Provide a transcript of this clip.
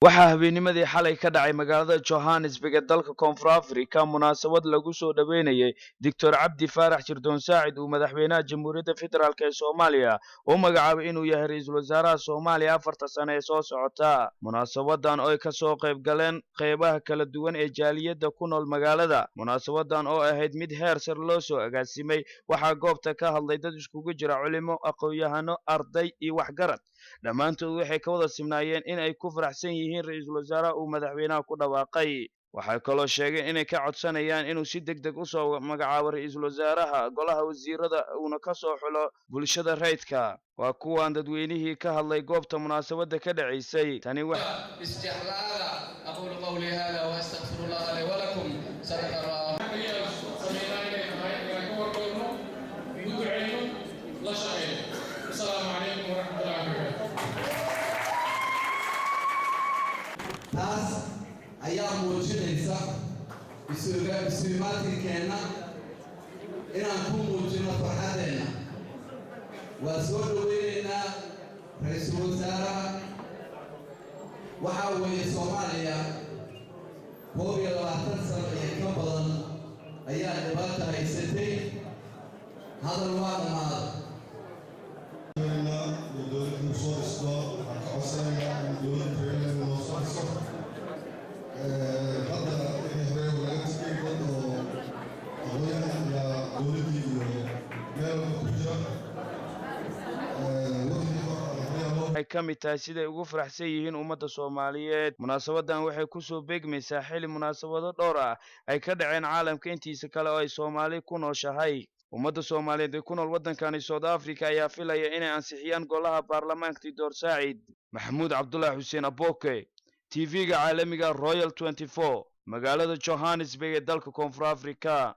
Waxaa habeennimadii xalay ka dhacay magaalada Johannesburg ee dalka Koonfur Africa munaasabad lagu soo dhoweynayay Doctor Cabdi Faarax Shirdoon Saacid, uu madaxweynaha Jamhuuriyadda Federaalk ee Soomaaliya u magacaabay inuu yahay ra-iisul wasaaraha Soomaaliya 4ta sane ee soo socota. Munaasabadan oo ay ka soo qayb galeen qeybaha kala duwan ee jaaliyadda ku nool magaalada, munaasabadan oo ahayd mid heer sar loo soo agaasimay, waxaa goobta ka hadlay dad iskugu jira culimo, aqoon-yahano, arday iyo waxgarad. Dhammaantood waxay ka wada simnaayeen in ay ku faraxsan yihiin ra-iisul wasaaraha uu madaxweynaha ku dhawaaqay. Waxay kaloo sheegeen inay ka codsanayaan inuu si deg deg usoo magacaabo ra-iisul wasaaraha golaha wasiirada, uuna ka soo xulo bulshada rayidka. Waa kuwan dadweynihii ka hadlay goobta munaasabadda ka dhacaysay. Tani isjeclaada. Aquulu qawlii hada waastaqfiru llaha li walakum. Sadaqa Allah. Sameynaa inay tahay inaan ka warqabno, u duceyno, la shaqeyno. Asalaamu calaykum waraxmatullahi wabarakaatu. Taas ayaa muujinaysa isuimaatinkeena inaan ku muujino farxaddeenna. Waa soo dhoweynaynaa ra-iisul wasaaraha. Waxaa weeye Soomaaliya 21 sano iyo ka badan ayaa dhibaata haysatay. Hadal waa dhammaaday. Dowladdu soo dhisto, waxaan ka codsanaynaa in dowlad tayo noo soo dhiso. Hadda wixii hore laga tegay, dad oo aqoonyahan ayaa dowladdii iyo meel walba ku jira. Waxay ka mid tahay siday ugu faraxsan yihiin ummadda Soomaaliyeed. Munaasabadan waxay kusoo beegmaysaa xili munaasabado dhowr ah ay ka dhaceen caalamka intiisa kale oo ay Soomaali ku nooshahay. Ummadda Soomaaliyeed ee ku nool waddankani South Africa ayaa filaya inay ansixiyaan golaha baarlamaanka Doctor Saacid. Maxamuud Cabdulaahi Xuseen Aboke, TV-ga caalamiga Royal 24, magaalada Johannesburg ee dalka Koonfur Africa.